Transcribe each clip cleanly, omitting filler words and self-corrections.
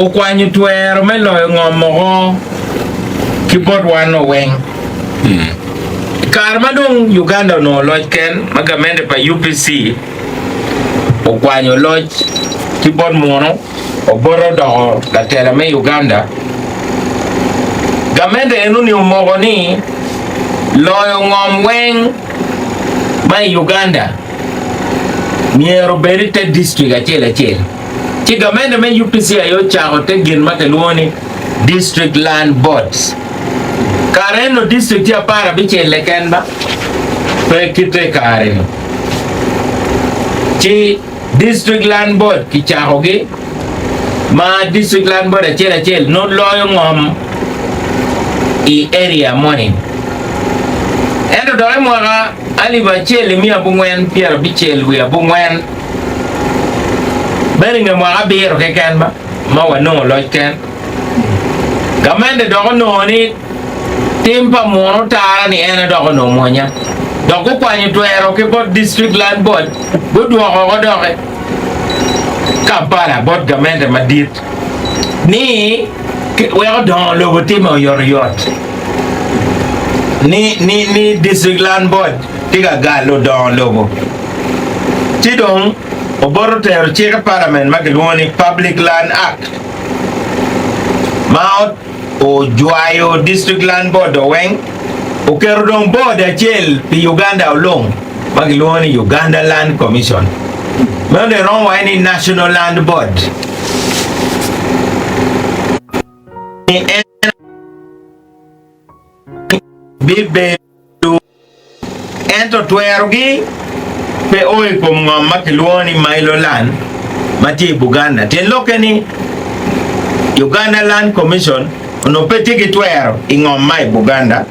Okwanyo twero me loyo ngom oko ki bot wan weng. I kare ma dong Uganda onongo loc ken ma gamente pa UPC okwanyo loc ki bot munu, Obote odoko latela me Uganda, gamente enoni omoko ni loyo ngom weng ma i Uganda myero obed i te distrik acel acel. Ci gamente me UPC aye ocako te gin ma kilwongo ni District Land Boards. Kare eno distrik tye aparabicel keken ba pe kite i kare-ni. Ci District Land Board kicakogi ma District Land Board acel acel nongo loyo ngom i area moni. Ento dok i mwaka alip acel imiya abongwen pyerabicel wiye abongwen, meno i nge mwaka abiro keken ba ma wanongo loc ken, gamente dok onongo ni Tim pa munu tara ni en dok onongo mwonya. Dok gukwanyo twero ki bot District Land Board gudwoko oko doki Kampala bot gamente madit ni wek odongo lobo time oyotoyot ni ni ni District Land Board tye ka galo dongo lobo. Ci dong Obote otero cik i Parliament ma kilwongo ni Public Land Act ma ojwayo District Land Board do weng, oketo dong board acel pi Uganda olung ma kilwongo ni Uganda Land Commission. Meno dong iromo waco ni National Land Board. Ni en bibedo Ento twerogi pe o i kom ngom ma kilwongo ni Mailo Land ma tye i Buganda. Tyen lokke ni Uganda Land Commission onongo pe tye ki twero i ngom ma i Buganda,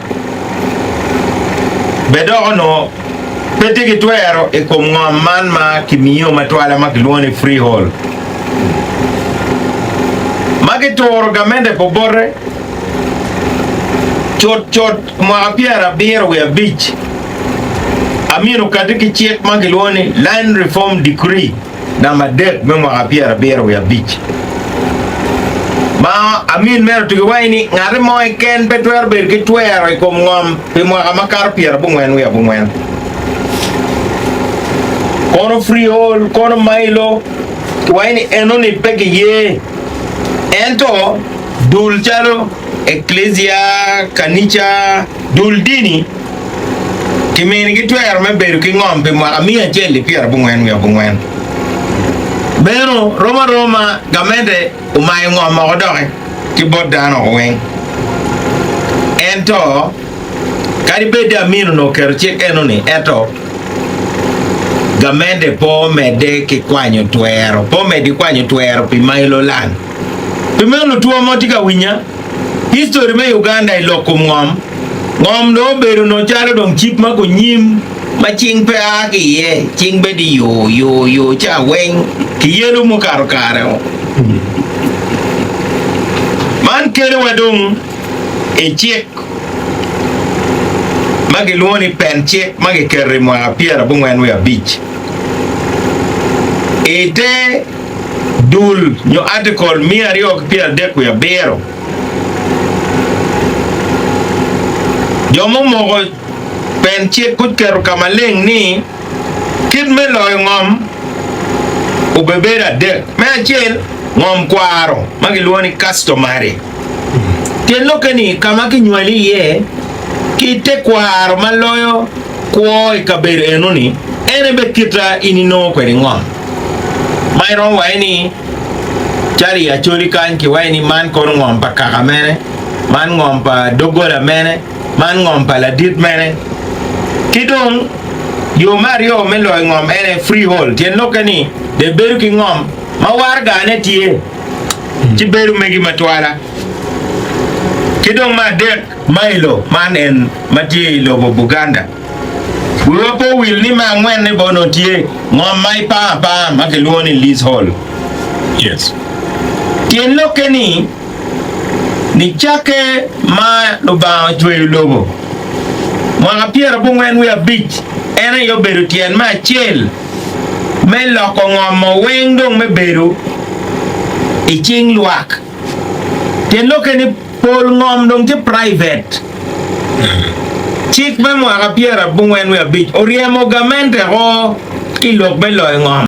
be dok onongo pe tye ki twero i kom ngom man ma kimiyo matwala ma kilwongo ni freehold ma kituro gamente pa Obote cutcut. Mwaka pyerabiro wiye abic, Amin okatti ki cik ma kilwongo ni Land Reform Decree namba adek me mwaka pyerabiro wiye abic, ma Amin mere otugi waci ni ngati mo keken pe twero bedo ki twero i kom ngom pi mwaka makato pyerabongwen wiye abongwen. Kono freehold, kono mailo, kiwaco ni enoni pe kiye, ento dul calo Eklezia, kanica, dul dini kiminigi twero me bedo ki ngom pi mwaka miya acel ki pyerabongwen wiye abongwen. Meno rom aroma gamente omayo ngom oko doki ki bot dano oko weng. Ento kadi bed ni Amin onongo oketo cik eno-ni, ento gamente pe omedde ki kwanyo twero, pe omedde ki kwanyo twero pi mailo land. Pi meno lutwo mo tye ka winya, history me Uganda i lok kom ngom, ngom dong obedo nongo calo dong cip ma gunyim ma cing pe a ki iye, cing bedo i yo yo yo ca weng ki yelo mukato kare o. Man kelo wa dong i cik ma gilwongo ni pen cik ma giketo i mwaka 95 i te Dul nyo Artikol 237, Jo mumoko pen cik guketo ka maleng ni kit me loyo ngom obebedo adek. Me acel, ngom kwaro ma gilwongo ni customary. Tyen lokke ni ka ma kinywali iye ki tekwaro ma loyo kwo i kabedo enoni en aye bene kita in inongo kwede ngom. Ma iromo waco ni calo i Acholi kany kiwaco ni man kono ngom pa kaka mene, man ngom pa doggola mene, man ngom pa ladit mene. Ki dong yo me aryo me loyo ngom en aye freehold tyen lokke ni dong ibedo ki ngom ma wargane tye ci bedo megi matwala. Ki dong me adek, mailo man en ma tye i lobo Buganda. Wiwa pe owil ni me angwenne bene onongo tye ngom ma ipango apanga ma kilwongo ni leasehold. Yes. Tyen lokke ni, nicakke ma Lubanga ocweyo lobo, mwaka pyerabongwen wiye abic en aye obedo tyen me acel me loko ngom-mo weng dong me bedo. I cing lwak. Tyen lokke ni pol ngom dong tye private. Cik me mwaka 95 oryemo gamente o ki i lok me loyo ngom.